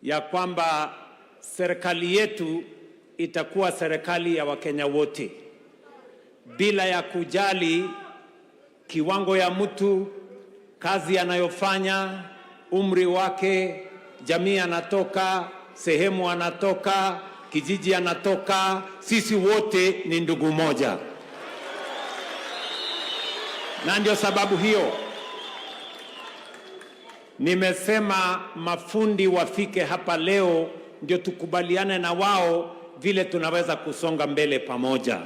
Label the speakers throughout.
Speaker 1: Ya kwamba serikali yetu itakuwa serikali ya Wakenya wote bila ya kujali kiwango ya mtu, kazi anayofanya, umri wake, jamii anatoka, sehemu anatoka, kijiji anatoka. Sisi wote ni ndugu moja, na ndio sababu hiyo nimesema mafundi wafike hapa leo, ndio tukubaliane na wao vile tunaweza kusonga mbele pamoja.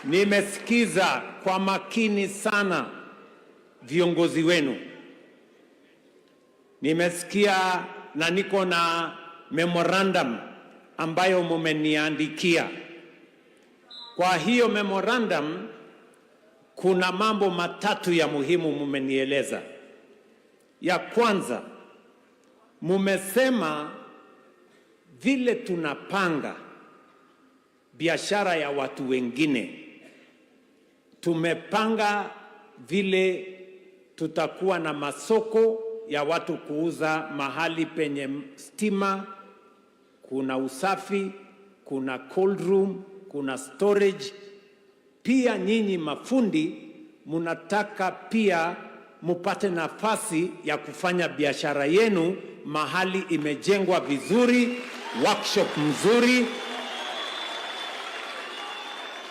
Speaker 1: Nimesikiza kwa makini sana viongozi wenu, nimesikia na niko na memorandum ambayo mumeniandikia. Kwa hiyo memorandum kuna mambo matatu ya muhimu mumenieleza. Ya kwanza, mumesema vile tunapanga biashara ya watu wengine, tumepanga vile tutakuwa na masoko ya watu kuuza mahali penye stima, kuna usafi, kuna cold room, kuna storage. Pia nyinyi mafundi munataka pia mupate nafasi ya kufanya biashara yenu mahali imejengwa vizuri, workshop mzuri,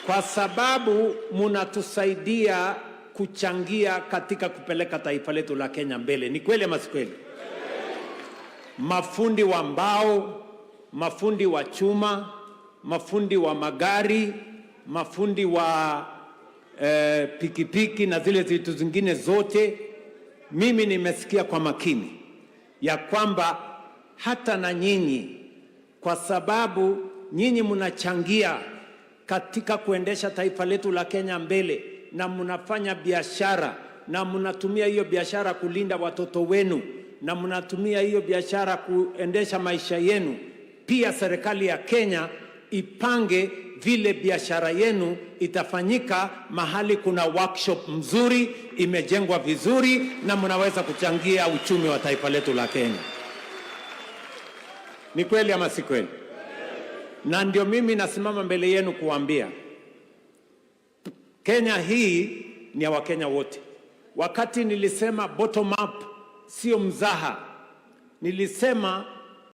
Speaker 1: kwa sababu munatusaidia kuchangia katika kupeleka taifa letu la Kenya mbele. Ni kweli ama si kweli? Mafundi wa mbao, mafundi wa chuma, mafundi wa magari, mafundi wa pikipiki na zile vitu zingine zote, mimi nimesikia kwa makini ya kwamba hata na nyinyi, kwa sababu nyinyi mnachangia katika kuendesha taifa letu la Kenya mbele, na mnafanya biashara na mnatumia hiyo biashara kulinda watoto wenu na mnatumia hiyo biashara kuendesha maisha yenu. Pia serikali ya Kenya ipange vile biashara yenu itafanyika mahali kuna workshop mzuri imejengwa vizuri, na mnaweza kuchangia uchumi wa taifa letu la Kenya. Ni kweli ama si kweli? Na ndio mimi nasimama mbele yenu kuambia Kenya hii ni ya Wakenya wote. Wakati nilisema bottom up, sio mzaha. Nilisema